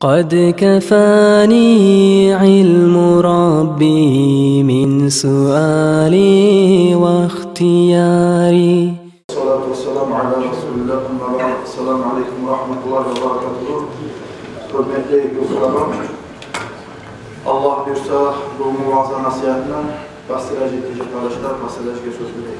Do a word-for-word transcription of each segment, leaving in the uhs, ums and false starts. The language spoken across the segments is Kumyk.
قد كفاني علم ربي من سؤالي واختياري. Салату вассаламу аля расулиллагь, амма баъд. Ассаламу алейкум ва рагьматуллагьи ва баракатугьу. Гьюрметли ювукъларым, Аллагь буюрса, бугюнгю ваъза-насигьатны башына жетежек, къардашлар, башына жетежек сёз берейик.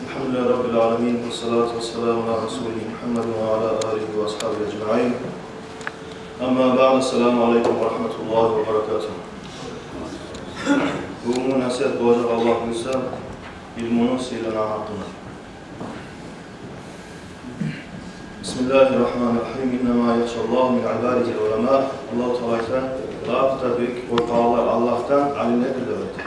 الحمد لله رب العالمين، والصلاة والسلام على رسوله محمد وعلى آله وأصحابه أجمعين. أما بعد، السلام عليكم ورحمة الله وبركاته. Бугюнгю насигьат болажакъ, Аллагь буюрса, илмуну сыйлыгъыны гьакъында. بسم الله الرحمن الرحيم. إنما يخشى الله من عباده العلماء. Аллагьу Таала айта: лап да бек къоркъагъанлар Аллагьдан алимлердир деп айта.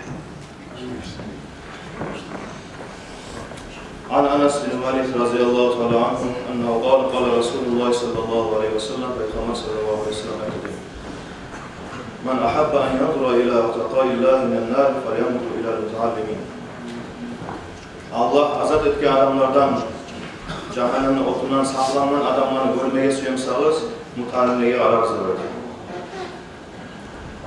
عن أنس بن مالك رضي الله تعالى عنه أنه قال: قال رسول الله صلى الله عليه وسلم, Пайхаммар саллаллагьу алайгьи ва саллам айтды: من أحب أن ينظر إلى عتقاء الله من النار فلينظر إلى المتعلمين. Аллагь азат этген адамлардан, жагьаннемни отундан сакълангъан адамланы гёрмеге сюе бусагъыз, мутаалимлеге къарагъыз деп айта.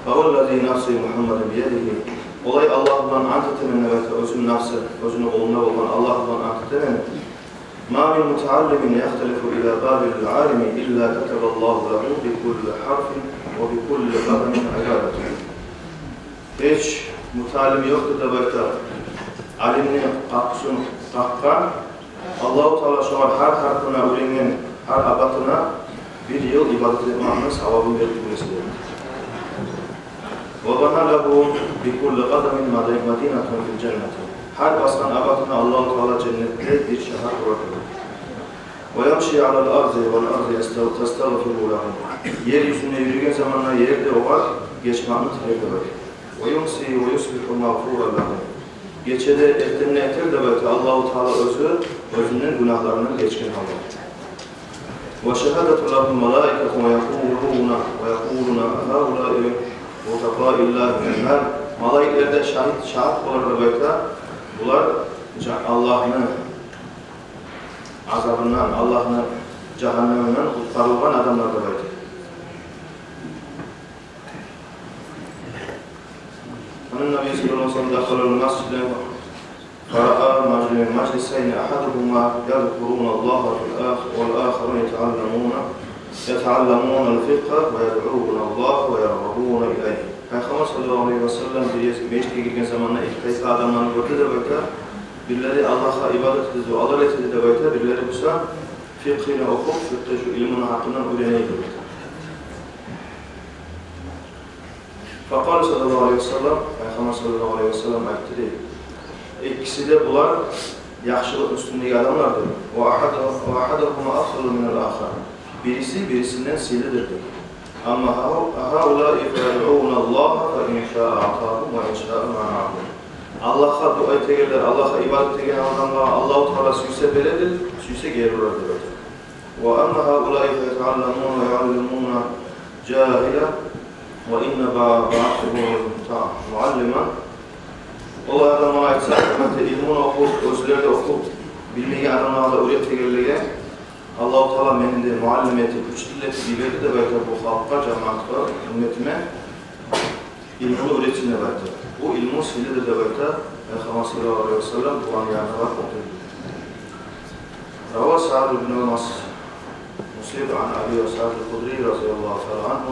فوالذي نفس محمد بيده. Олай Аллагь булан ант этемен деп айта, оьзюню нафсы оьзюню къолунда болгъан Аллагь булан ант этемен. ما من متعلم يختلف إلى باب العالم إلا كتب الله له بكل حرف وبكل قدم عبادة. Гьеч мутаалим ёкъдур деп айта, алимни къапусун къакъгъан, Аллагьу Таала шогъар гьар гьарпына уьйренген, гьар абатына бир йыл ибадат этмекни савабын берип билмесе. وبنى له بكل قدم مدينة في الجنة. Гьар басгъан абатына Аллагьу Таала женнетде бир шагьар къурар. ويمشي على الأرض والأرض يستغ-، تستغفر له. Ер юзюнде юрюген заманда ер де огъар гечмекни тилер деп айта. ويمسي ويصبح مغفورا له. Гече де, эртен де этер деп айта, Аллагьу Таала оьзю оьзюнден гюнагьларындан гечген гьалда. وشهدت له الملائكة ويقولون، ويقولون: هؤلاء عتقاء الله من النار. Малайиклер де шагьит, шагьат болар деп айта, булар жа-, Аллагьны азабындан, Аллагьны жагьаннеминден къутгъарылгъан адамлар деп айта. أن النبي صلى الله عليه وسلم دخل المسجد فرأى مجل-، مجلسين أحدهما يذكرون الله في الآخ-، والآخرون يتعلمون، يتعلمون الفقه ويدعون الله ويرغبون إليه. Пайхаммар саллаллагьу алайгьи ва саллам бир межитге гирген заманда эки тайпа адамланы гёрдю деп айта. Бирлери Аллагьгъа ибадат этеди, дуалар этеди деп айта, бирлери буса фикъгьны охуп, фикъгь, шу илмуну гьакъындан уьйренеди деп айта. فقال صلى الله عليه وسلم, Пайхаммар саллаллагьу алайгьи ва саллам айтды дей: экиси де булар яхшылыкъ уьстюндеги адамлардыр. وأحد-، وأحدهما أفضل من الآخر. Бириси бирисинден сыйлыдыр дей. أما هؤ-، هؤلاء فيدعون الله فإن شاء أعطاهم وإن شاء منعهم. Аллагьгъа дуа этегенлер, Аллагьгъа ибадат этеген адамлагъа Аллагьу Таала сюйсе бередир, сюйсе гери урар деп айта. وأما هؤلاء فيتعلمون ويعلمون الجاهل وإن بعثه معلما. Олай адамлар айтса, илмуну охуп, оьзлери де охуп, билмеген адамлагъа да уьйретип гелеген, Аллагьу Таала мени де муаллим этип, учитель этип йиберди деп айта бу халкъгъа, жамаатгъа, умметиме. Илмуну уьйретсин деп айта. Бу илму сыйлыдыр деп айта, Пайхаммар саллаллагьу алайгьи ва саллам буланы янына барып олтурду. روى سعد بن مسيب عن أبي سعيد الخدري رضي الله تعالى عنه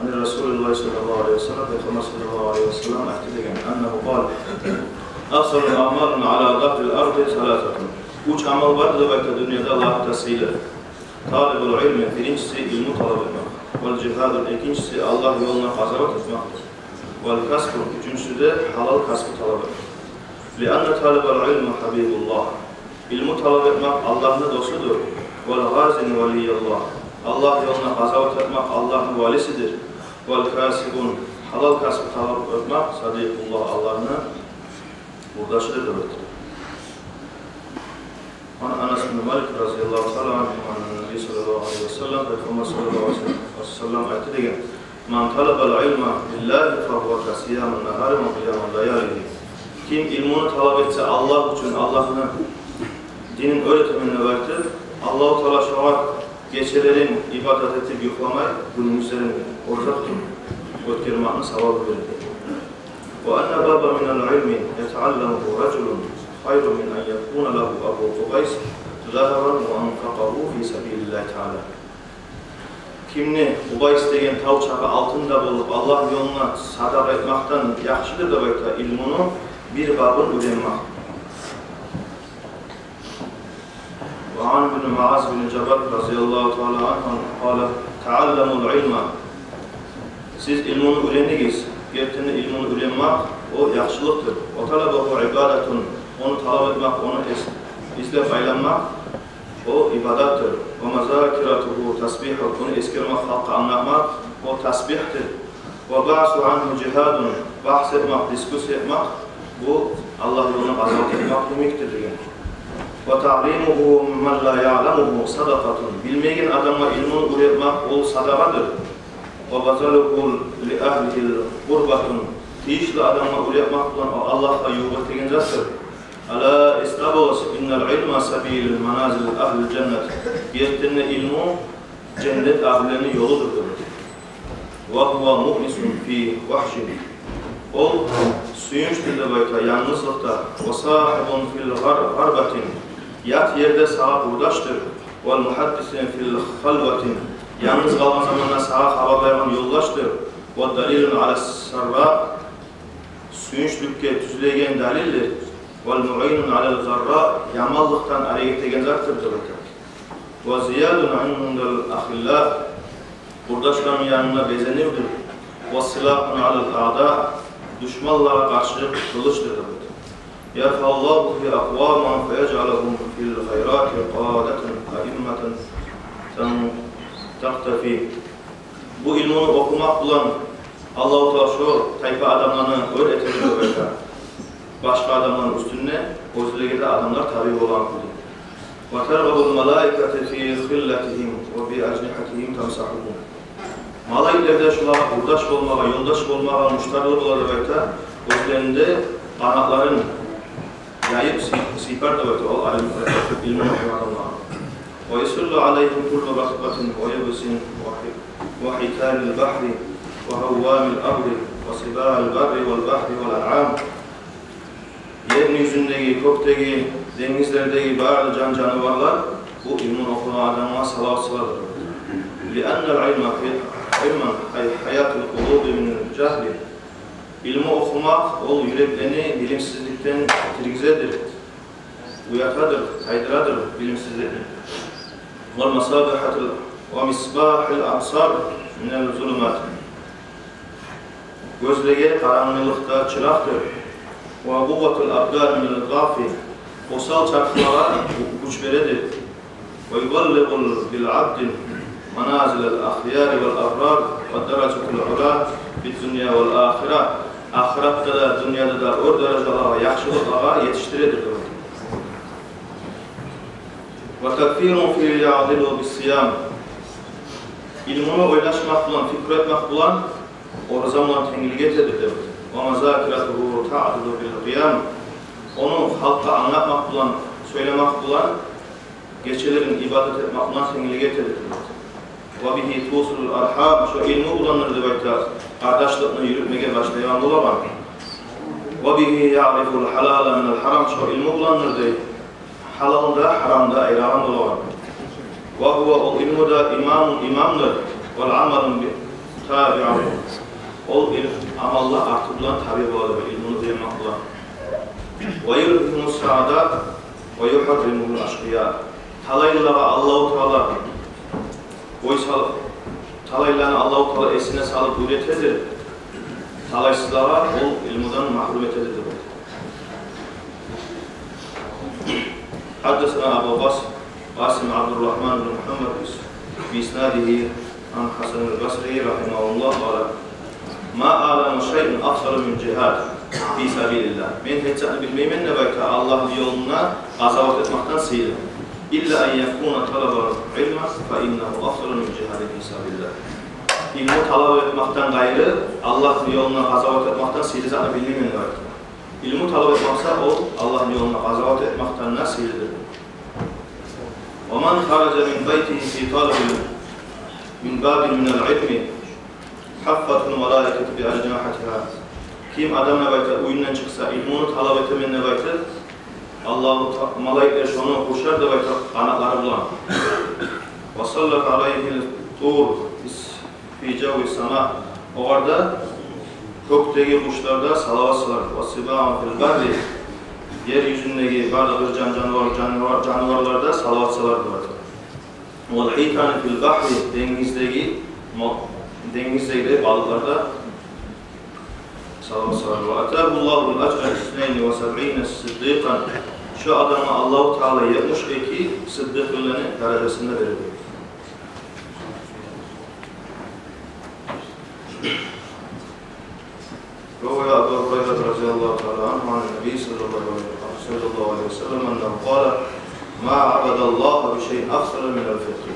عن رسول الله صلى الله عليه وسلم, Пайхаммар саллаллагьу алайгьи ва саллам айтды деген, أنه قال: أفضل الأعمال على ظهر الأرض ثلاثة. Уьч амал бар деп айта дюньяда лап да сыйлы. طلب العلم, биринчиси илму талап этмек. والجهاد, экинчиси Аллагь ёлунда къазават этмек. والكسب, уьчюнчюсю де гьалал касбу талап этмек. لأن طالب العلم حبيب الله. Илму талап этмек Аллагьны досудур. والغازي ولي الله. Аллагь ёлуна къазават этмек Аллагьны валисидир. Вал касибун, гьалал касбу талап этмек, садикъуллагь, Аллагьны къурдашыдыр деп айтды. Ан Анас бин Малик разияллагьу таала ангьу, ан Наби саллаллагьу алайгьи ва саллам, Пайхаммар саллаллагьу алайгьи ва саллам айтды деген: «Ман талабал илма лиллагьи фагьува касиямин нагьари ва къиямил лаялигьи». Ким илмуну талап этсе Аллагь учун, Аллагьны динин уьйретемен деп айтып, Аллагьу Таала шогъар гечелерин ибадат этип, юхламай, гюндюзлерин ораза тутуп оьтгермекни савабын береди. Ва анна бабан минал илми ятаалламугьу ражулун хайрун мин ан якуна лагьу абу къубайс загьабан ва анфакъагьу фи сабилиллагьи таала. Кимни Къубайс деген тав чакъы алтын да болуп, Аллагь ёлуна садагъа этмекден яхшыдыр деп айта илмуну бир бабын уьйренмек. Ва ан ибни Муаз бин Жабал разияллагьу таала ангьу къала: «Таалламул илма». Сиз илмуну уьйренигиз. Гертиден де, илмуну уьйренмек, о яхшылыкъдыр. «Ва талабугьу ибадатун». Ону талап этмек, ону эс-, излеп айланмакъ, о ибадатдыр. «Ва музакиратугьу тасбигьун». Ону эсгермек, халкъгъа англатмакъ, о тасбигьдир. «Ва багьсу ангьу жигьадун». Багьс этмек, дискуссия этмек, бу Аллагь ёлуна къазават этмек йимикдир деген. «Ва таълимугьу ман ла яъламугьу садакъатун». Билмеген адамгъа илмуну уьйретмек, ол садагъадыр. «Ва базлугьу ли агьлигьи къурбатун». Тийишли адамгъа уьйретмек булан о Аллагьгъа ювукъ этеген затдыр. «Ала, эсгер болугъуз, иннал илма сабилу маназили агьлил жаннат». Гертиден де, илму женнет агьлюлени ёлудур деп айта. «Ва гьува муънисун фи вагьшин». Ол сююнчдюр деп айта янгызлыкъда. «Ва сагьибун фи гъар-, гъарбатин». Ят ерде сагъа къурдашдыр. «Вал мугьаддисун фи халватин». Янгыз къалгъан заманда сагъа хабарлайгъан ёлдашдыр. «Ва далилун ала сарра». Сююнчлюкге тюзлейген далилдир. «Вал муъинун ала зарра». Яманлыкъдан арек этеген затдыр деп айта. «Ва зиядун индал ахилла». Къурдашланы янында безенивдир. «Ва силагьун алал аъда». Душманлагъа къаршы къылычдыр деп айта. «Ярфаъуллагьу бигьи акъваман фаяжъалугьум фил хайрати къадатан аимматан тан-, тактафи». Бу илмуну охумакъ булан Аллагьу Таала шо тайпа адамланы оьр этер деп айта башгъа адамланы уьстюнде, оьзлеге де адамлар табиъ болагъан кюйде. «Ва таргъабул малаикату фи хиллатигьим ва би ажнигьатигьим тамсагьугьум». Малайиклер де шолагъа къурдаш болмагъа, ёлдаш болмагъа муштарлы бола деп айта, оьзлеринде къанатларын яйып сый-, сыйпар деп айта ол алим, илму охуйгъан адамлагъа. «Ва ясуллу алайгьим куллу ратбатин ва ябсин ва хи-, ва хитанил багьри ва гьавамил арди ва сибаил барри вал багьри вал анъам». Ерни юзюндеги, кёкдеги, денгизлердеги бары жан-жаныварлар бу илмуну охуйгъан адамгъа салават саладыр. «Лианнал илма хи-, илман хай-, хаятул къулуби минал жагьли». Илму охумакъ, ол юреклени билимсизликден тиргизедир, уятадыр, тайдырадыр билимсизликни. «Ва масабихатул, ва мисбахул абсар минал зулумат». Гёзлеге къарангылыкъда чыракъдыр. «Ва къувватул абдан минал заъфи». Осал чархлагъа гю-, гюч бередир. «Ва юбаллигъу бил абди маназилал ахъяри вал абрар ва даражатул ула фид дунья вал ахира». Ахыратда да, дюньяда да оьр даражалагъа, яхшылыкълагъа етишдиредир деп айта. «Ва такфирун фи яъдилу бис сиям». Илмуну ойлашмакъ булан, пикру этмек булан ораза булан тенглик этедир деп айта. «Ва музакиратугьу таъдилу бил къиям». Ону халкъгъа англатмакъ булан, сёйлемек булан гечелерин ибадат этмек булан тенглик этедир. «Ва бигьи тусилул архам», шо илму буландыр деп айта, къардашлыкъны юрютмеге башлайгъан болагъан. «Ва бигьи яърифул гьалала минал гьарам», шо илму буландыр дей, гьалалны да, гьарамны да айырагъан болагъан. «Ва гьува», ол илму да, «имамун», имамдыр, «вал амалу би-, табиъун», ол ил-, амаллар арты булан табиъ болады, илмуну уьйренмек булан. «Ва юлгьимус саъадат ва югьарримул ашкъия». Талайлагъа Аллагьу Таала ой салып, талайланы Аллагьу Таала эсине салып уьйретедир, талайсызлагъа ол илмудан магьрюм этедир деп айта. Гьаддасана Абул Къасим, Къасим Абдуррагьман бин Мугьаммад ис-, بإسناده عن الحسن البصري رحمه الله قال: ما أعلم شيئا أفضل من الجهاد في سبيل الله. Мен гьеч затны билмеймен деп айта, Аллагьны ёлунда къазават этмекден сыйлы. إلا أن يكون طلب العلم فإنه أفضل من الجهاد في سبيل الله. Илму талап этмекден къайры, Аллагьны ёлунда къазават этмекден сыйлы затны билмеймен деп айта. Илму талап этмек буса, ол Аллагьны ёлунда къазават этмекден де сыйлыдыр. ومن خرج من بيته في طلب من باب من العلم حفته الملائكة بأجنحتها. Ким адам деп айта, уьюнден чыкъса, илмуну талап этемен деп айтып, Аллагьу та-, малайиклер шону къуршар деп айта къанатлары булан. وصلت عليه الطير في جو السماء. Огъар да кёкдеги къушлар да салават салар. والسباع في البر. Ер юзюндеги барлыкъ бир жан-жанывар, жанывар, жаныварлар да салават салар деп айта. والحيتان في البحر. Денгиздеги, мо-, денгиздеги балыкълар да салават салар. وآتاه الله الأجر اثنين وسبعين صديقا. Шо адамгъа Аллагьу Таала етмиш эки сыддыкъ буланы даражасын да берер. روى أبو هريرة رضي الله تعالى عنه عن النبي صلى الله عليه، صلى الله عليه وسلم أنه قال: ما عبد الله بشيء أفضل من الفقه.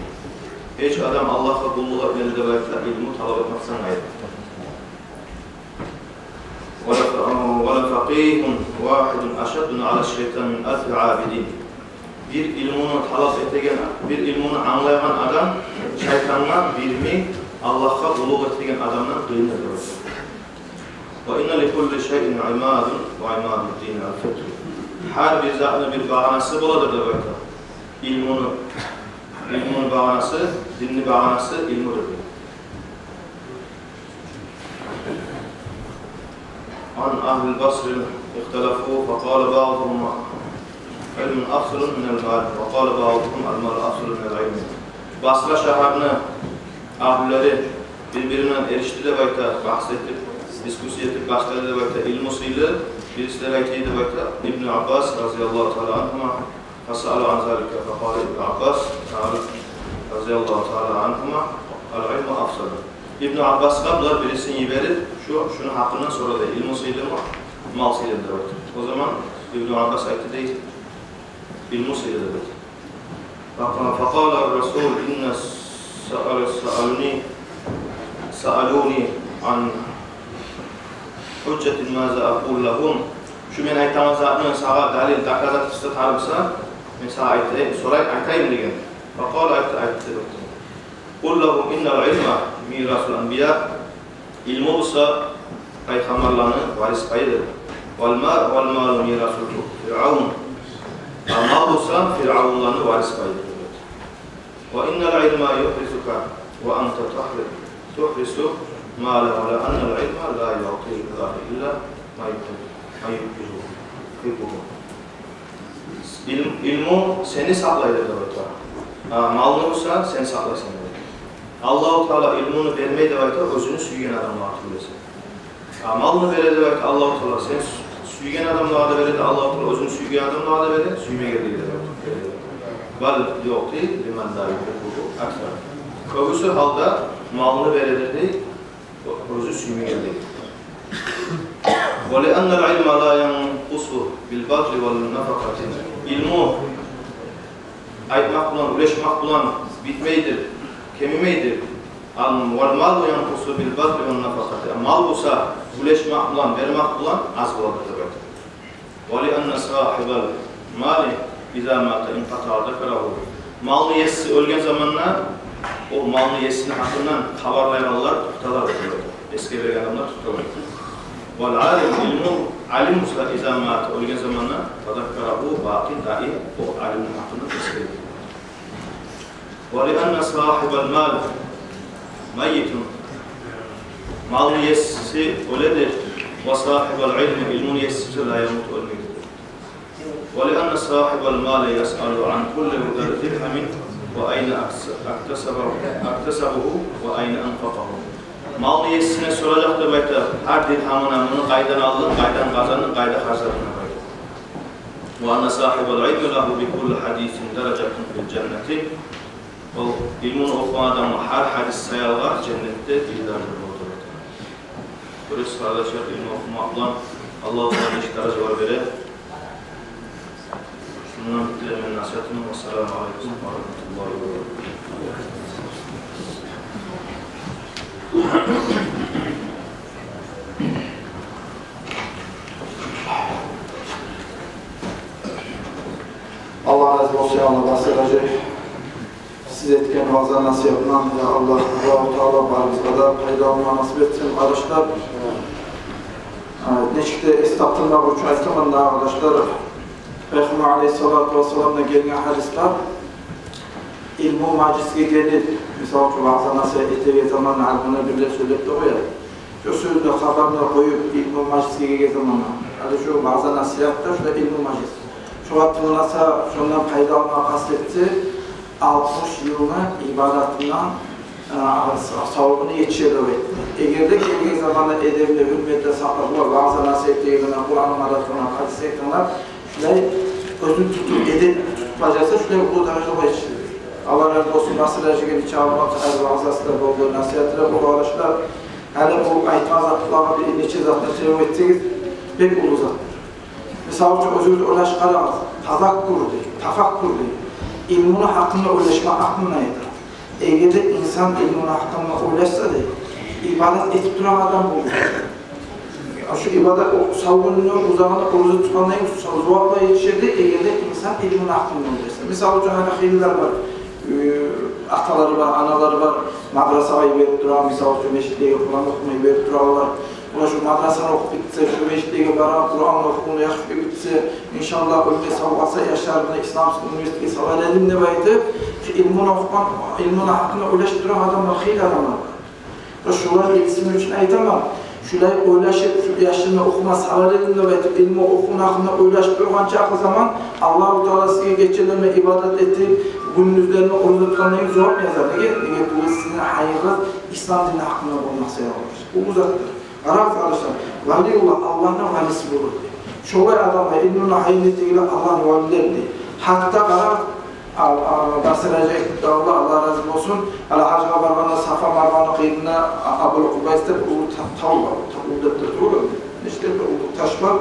Гьеч адам Аллагьгъа къуллукъ этмеди деп айта, илму талап этмекден къайры. ولف-، ولفقيه واحد أشد على الشيطان من ألف عابد. Бир илмуну талап этеген, бир илмуну англайгъан адам шайтангъа бир минг Аллагьгъа къуллукъ этеген адамдан къыйын деп айта. وإن لكل شيء عماد وعماد الدين الفقه. Гьар бир затны бир багъанасы боладыр деп айта. Илмуну, илмуну багъанасы, динни багъанасы илмудур. عن أهل البصر اختلفوا فقال بعضهم: العلم أفضل من المال، وقال بعضهم: المال أفضل من العلم. Басра шагьарны агьлюлери бир-бири булан эришди деп айта, багьс этип, дискуссия этип башлады деп айта, илму сыйлы. Бирисилер айта деп айта, Ибну Аббас رضي الله تعالى عنهما فسأل عن ذلك فقال ابن عباس تعالى، رضي الله تعالى عنهما: العلم أفضل. Ибну Аббасгъа булар бирисин йиберип, шу, шуну гьакъындан сорады: илму сыйлымы, мал сыйлымы деп айтып. О заман Ибну Аббас айтды дей: илму сыйлы деп айтып. فقال، فقال الرسول: إن سأل، سألوني، سألوني عن حجة ماذا أقول لهم. Шу мен айтагъан затны сагъа далил, доказательство тарыкъ буса, мен сагъа айтайым, сорай, айтайым деген. فقال, айтды, айтды. قل لهم إن العلم ميراث الأنبياء. Илму буса пайхаммарланы варис пайыдыр. والما-، والمال ميراث فرعون. А мал буса фиръавунланы варис пайыдыр. وإن العلم يحرسك وأنت تحر-، تحرس مالا، ولأن العلم لا يعطيه الله إلا من يحب-، من يحبه. Илм-, илму сени сакълайды деп айта. А малны буса сен сакълайсан деп айта. Аллагьу Таала илмуну бермей деп айта оьзюню сюйген адамлагъа тюгюл эсе. А малны бере деп айта Аллагьу Таала, сен сю-, сюйген адамлагъа да бере, Аллагьу Таала оьзюню сюйген адамлагъа да бере, сюймегенлеге де бере. بل يعطي لمن لا يحبه أكثر. Кёбюсю гьалда малны бередир дей оьзю сюймегенлеге. ولأن العلم لا ينقص بالبذل والنفقة. Илму айтмакъ булан, уьлешмек булан битмейдир, кемимейдир. والمال ينقص بالبذل والنفقة. Мал буса уьлешмек булан, бермек булан аз боладыр деп айта. ولأن صاحب المال إذا مات انقطع ذكره. Малны еси оьлген заманда о малны есини гьакъындан хабарлайгъанлар токъталар деп айта. Эсге берген адамлар токъталар. والعالم, илму алим буса, إذا مات, оьлген заманда, تذكره الباقون, даим о алимни гьакъындан эсгерилер. ولأن صاحب المال ميت. Малны еси оьледир. وصاحب العلم, илмуну еси буса, لا يموت, оьлмейдир. ولأن صاحب المال يسأل عن كل درهم وأين أكس-، اكتسبه، اكتسبه وأين أنفقه. Малны есине соражакъ деп айта гьар диргьамына, муну къайдан алдынг, къайдан къазандынг, къайда харжладынг деп айта. وأن صاحب العلم له بكل حديث درجة في الجنة. Ол илмуну охугъан адамгъа гьар гьадис саялы женнетде бир даража болур. Гёресиз, къардашлар, илму охумакъ булан Аллагьу Таала нече даражалар бере. Шундан битдиремен насигьатымны. Вассаламу алейкум ва рагьматуллагьи ва баракатугь. Аллагь рази болсун, я Аллагь, Басир гьажи, сиз этген ваъза-насигьатдан, я Аллагь, Аллагьу Таала барыбызгъа да пайдаланма насип этсин, къардашлар. Гьа, нечик де эс тапдырмакъ учун айтаман да, къардашлар, Пайхаммар алейгьиссалату вассаламдан гелген гьадис бар. Илму мажлисге гелип, мисал учун, ваъза-насигьат этеген заманда, гьали муна бирлер сёйлеп де къоя. Шо сёзню, хабарны къоюп, илму мажлисге гелген заманда, гьали шо ваъза-насигьатда, шо да илму мажлис. Шогъар тынгласа, шондан пайдаланма къаст этсе, алтмыш йылны ибадатындан, а, савабына етишер деп айтды. Эгер де гелген заманда эдебин, гьюрметин сакълап, ваъза-насигьат этеген заманда Къуръанны, гьадисни тынглап, шулай оьзюн тутуп, эдеп тутуп бажарса, шулай уллу даражалагъа етишер. Аллагь рази болсун, Басир гьажиге нече алгъан, гьар ваъзасы да болду, насигьаты да болду, къардашлар. Гьали бу айтгъан затлагъа бир нече затны себеп этсегиз, бек уллу затдыр. Мисал учун, оьзюгюз ойлашып къарагъыз. Тазаккур дей, тафаккур дей. Илмуну гьакъында ойлашмакъ гьакъында айта. Эгер де инсан илмуну гьакъында ойлашса дей, ибадат этип турагъан адам болур. Шу ибадат, о сав гюнню узагъында ораза тутгъандай сав-, саваплар етишер дей, эгер де инсан илмуну гьакъында ойлашса. Мисал учун, гьали хыйлылар бар, э, аталары бар, аналары бар, мадрасагъа йиберип турагъан, мисал учун, межитлеге Къуръан охумагъа йиберип турагъанлар. Олар шу мадрасаны охуп битсе, шу межитлеге барагъан, Къуръан охувну яхшы битсе, иншаллагь, оьлме сав къалса, яшларымны исламский университетге салар эдим деп айтып, шу илмуну охугъан, илмуну гьакъында ойлашып турагъан адамлар, хыйлы адамлар бар. Шолар этсин учун айтаман. Шулай ойлашып, шу яшланы охума салар эдим деп айтып, илму охувну гьакъында ойлашып тургъан чакъы заман Аллагьу Таала сизге гечелерин ибадат этип, гюндюзлерин ораза тутгъандай зувап язар. Неге? Неге тюгюл сизин гьайыгъыгъыз ислам дини гьакъында болмакъ себеп уллу затдыр. Къарагъыз, къардашлар, валиюллагь Аллагьны валиси болур дей. Шолай адамлар, илмуну гьайын этегенлер Аллагьны валилери дей. Гьатта къарагъыз, ал, ал, Басир гьажи айтып да, Аллагь, Аллагь рази болсун, гьали гьажгъа баргъанда Сафа Марваны къыйырында А-, Абул Къубайс деп уллу та-, тав бар, та-, уллу деп де тюгюл, нечик де бир уллу таш бар.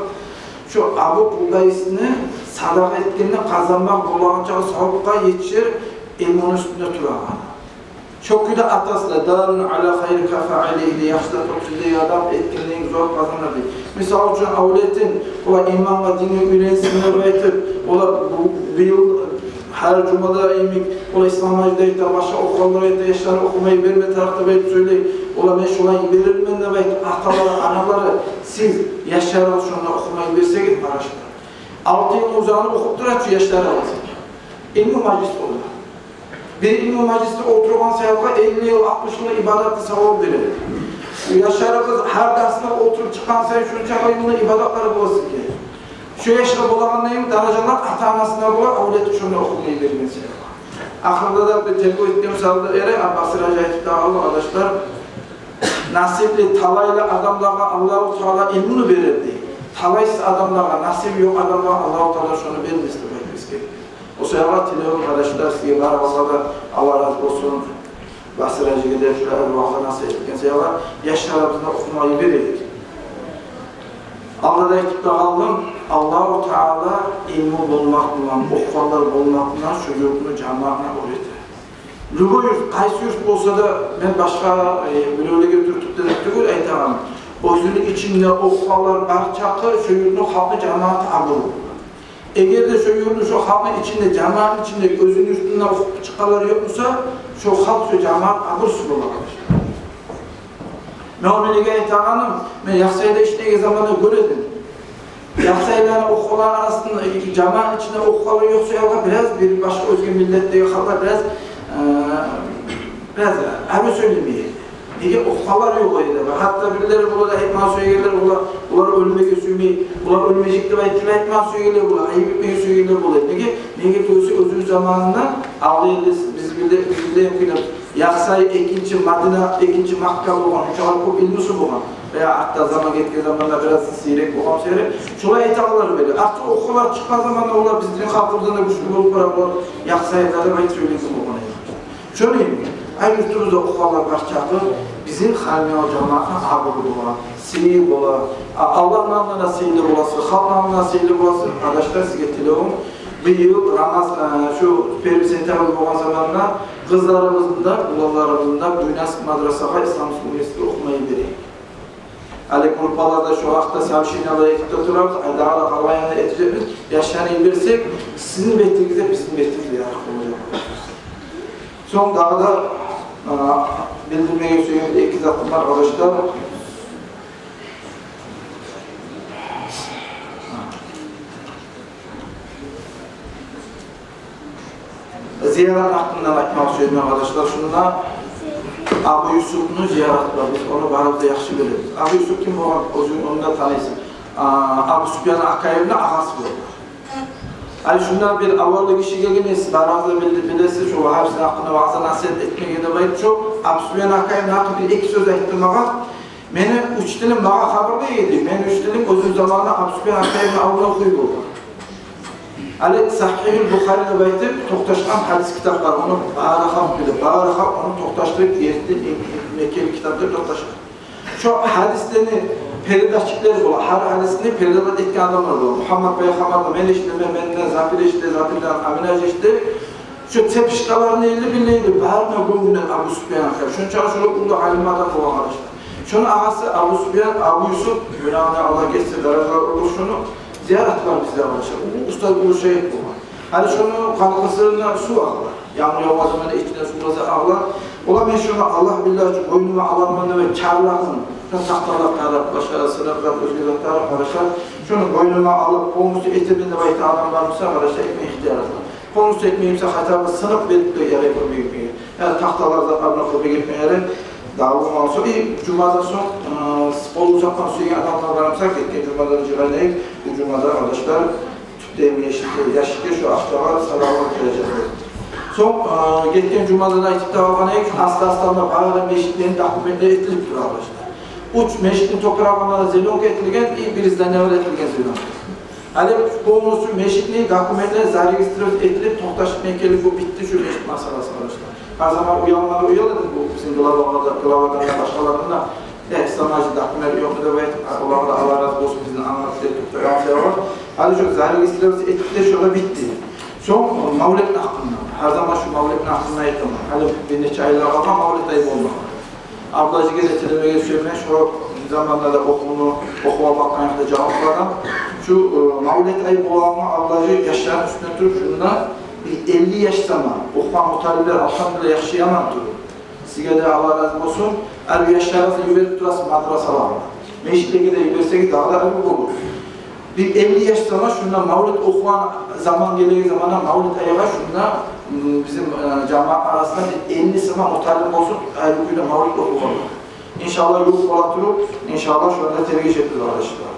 Шо Абу Къубайсны садагъа этгенни къазанмакъ болагъанча савапгъа етишер, илмуну уьстюнде турагъан. Шо кюйде атасы да: «Даллун аля хайри кафаилигьи», яхшы зат оьтюзлей адам этгенден зувап къазанар дей. Мисал учун, авлетин, олар имангъа, динге уьйренсин деп айтып, олар бу, быйыл гьар жумада йимик, олар ислам гьажда айта, башгъа охугъанлар айта, яшларын охумагъа йиберме тарыкъ деп айтып сёйлей. Олар: «Мен шолай йиберермен», – деп айтып, аталары, аналары, сиз яшларыгъызны шонда охумагъа йиберсегиз, къардашлар, алты йыл узагъына охуп турар чы яшларыгъыз. Илму мажлис болар. Бир илму мажлисде олтургъан саялгъа элли йыл, алтмыш йыл ибадатны савабы берер. Яшларыгъыз гьар дарсына олтуруп чыкъгъан сайын шунча йылны ибадатлары болар сизге. Шо яшгъа болагъандай даражалар ата-анасына бола, авлети шонда охумагъа йиберген саялгъа. Ахырда да бир тергев этген саялгъа эре, Аббасир гьажи айтып да къалды, къардашлар, насипли, талайлы адамлагъа Аллагьу Таала илмуну берер дей. Талайсыз адамлагъа, насиби ёкъ адамлагъа Аллагьу Таала шону бермес деп айтып эсгерди. О саялгъа тилевюм, къардашлар, сизге барыгъызгъа да, Аллагь рази болсун, Басир гьажиге де, шулай ваъза-насигьат этген саялгъа, яшларыбызны охумагъа йиберейик. Алда да айтып да къалдым, Аллагьу Таала илму болмакъ булан, охугъанлар болмакъ булан шу юртну жамаатына оьр эте. Любой юрт, къайсы юрт болса да, мен башгъа, э, биревлеге тюртюп де тюгюл айтагъаным, оьзюню ичинде охугъанлар бар чакъы, шо юртну халкъны, жамаатны абуру. Эгер де шо юртну, шо халкъны ичинде, жамаатны ичинде оьзюню юртунда охуп чыкъгъанлар ёкъ буса, шо халкъ, шо жамаат абурсуз бола, къардашлар. Мен ону неге айтагъаным, мен Яхсайда ишлеген заманда гёре эдим. Яхсайланы охугъанлар арасында, жамаатны ичинде охугъанлар ёкъ саялгъа, бираз бир башгъа оьзге миллетдеги халкълар бираз, э, бираз арив сёйлемей эди. Неге, охугъанлар ёкъ эди. Гьатта бирлери бола да, айтмагъа сюегенлер бола, олар оьлмеге сюймей, олар оьлмежек деп айтып айтмагъа сюегенлер бола, айып этмеге сюегенлер бола. Неге? Неге десе, оьзюню заманында алда элде биз биле, биз биле, биле, Яхсай экинчи Мадина, экинчи Макка болгъан, шунчакъы кёп илмусу болгъан. Вея артда, заман гетген заманда бираз сийрек болгъан сери. Шолай айтагъанлар бери. Артда охугъанлар чыкъгъан заманда олар бизин халкъыбыздан да гючлю болуп бара, олар Яхсайлар деп айтып сёйлейген болгъан эди. Шону йимик, ай, юртубузда охугъанлар бар чакъы, бизин Халимбекавул жамаатны абуру бола, сыйы бола. А, Аллагьны алдында да сыйлы боласыз, халкъны алдында да сыйлы боласыз. Къардашлар, сизге тилевюм, бу йыл Рамаз-, э, шу первый сентябрь болгъан заманда къызларыбызны да, уланларыбызны да Буйнакск мадрасагъа, исламский университетге охумагъа йиберейик. Гьали группаларда шу вакътиде сообщениялар этип де турабыз, ай, дагъы да къалгъан янда этежекбиз. Яшланы йиберсек, сизин бетигиз де, бизин бетигиз де ярыкъ болажакъ. Сонг дагъы да, а, билдирмеге сюеген эки затым бар, къардашлар. Зиярат гьакъындан айтмакъ сюемен, къардашлар. Шунда Абу Юсупну зияраты бар. Биз ону барыбыз да яхшы билебиз. Абу Юсуп ким болгъан? Оьзюнг ону да таныйсан. А, Абу Суфьян Акаевни агъасы болгъан. Гьали шунда бир аваллы гиши гелген эди, барыгъыз да билди-, билесиз, шо вагьабистлени гьакъында ваъза-насигьат этмеге деп айтып, шо Абу Суфьян Акаевни гьакъында бир-эки сёз айтды магъа. Мени учителим магъа хабарлай эди. Мени учителим оьзюню заманында Абу Суфьян Акаевни алдында охуй болгъан. Гьали Сагьигьул Бухари деп айтып токъташгъан гьадис китап бар. Ону бары халкъ биле, бары халкъ ону токъташдырып, эртте, э, э, мекенли китап деп токъташгъан. Шо гьадислени передатчиклер бола, гьар гьадисни передавать этген адамлар бола. Мугьаммат пайхаммардан мен эшитемен, менден Запир эшите, Запирден Аминаж эшите. Шо цепочкаларын элли биле эди, барына гёнгюнден Абу Суфьян Акаев. Шончакъы шолай уллу алим адам болгъан, къардашлар. Шону агъасы Абу Суфьян, Абу Юсуп, гюнагьына Аллагь гечсин, даражалар уллу, шону зияраты бар бизде, къардашлар. Уллу устаз, уллу шайых болгъан. Гьали шону къалкъысына сув агъа. Янгур явгъан заманда ичинден сув агъа. Ола, мен шону Аллагь биллагь учун бойнума аламан деп чарлагъан, шо тахталар тарап, башгъа сыныкъ зат, оьзге зат тарап, къардашлар. Шону бойнума алып, полностью этемен деп айтагъан адам бар буса, къардашлар, этме ихтияры бар. Полностью этмей буса, хотя бы сыныкъ берип де ярай кёмек этмеге. Яда тахталар да къарна кёмек этмеге ярай. Дагъы болмаса, и жумадан сонг, э, къол узатма сюеген адамлар бар буса, гетген жумадан жыйгъан эдик, бу жумада, къардашлар, тюпдеги яшикге, яшикге шо акъчагъа садагъа бережекбиз. Сонг, э, гетген жумада да айтып да къалгъан эдик, аста-аста бары межитлени документлери этилип тура, къардашлар. Уьч межитни топурагъына зелёнка этилген, и бир зданиялагъа этилген зелёнка. Гьали полностью межитни документлери зарегистрировать этилип, токъташып, мекенли бу битди, шу межит масъаласы, къардашлар. Гьар заман уялмагъа уяла эдим бу бизин главадан да, главадан да, башгъалардан да. Я, ислам гьажи, документ ёкъму деп айтып, а, олагъа да Аллагь рази болсун, бизин англатып этип тургъан себеп бар. Гьали шу зарегистрировать этип де, шо да битди. Сонг мавлетни гьакъында. Гьар заман шу мавлетни гьакъында айтаман. Гьали бир нече айлар къалгъан мавлет ай болмагъа. Абдулгьажиге де тилемеге сюемен, шо заманда да охувну, охувгъа бакъгъан якъда жаваплы адам. Шу, э, мавлет ай болагъангъа Абдулгьажи яшланы уьстюне туруп, шунда бир элли яш сама охугъан муталиплер, алгьамдулиллагь, яхшы-яман туруп. Сизге де Аллагь рази болсун. Гьали яшларыгъызны йиберип турасыз мадрасалагъа. Межитлеге де йиберсегиз, дагъы да арив болур. Бир элли яш сама шунда мавлет охугъан заман гелеген заманда, мавлет айгъа шунда, м, бизин, э, жамаат арасында бир элли сама муталип болсун, гьар гюн де мавлет охугъан. Иншаллагь, ювукъ бола туруп, иншаллагь, шонда тергешебиз, къардашлар.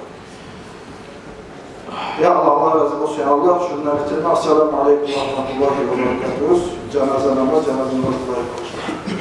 Я Аллагь, Аллагь рази болсун, я Аллагь, шунда битирме. Ассаламу алейкум ва рагьматуллагьи ва баракатугь. Жаназа намаз, жаназа намаз къылайыкъ, къардашлар.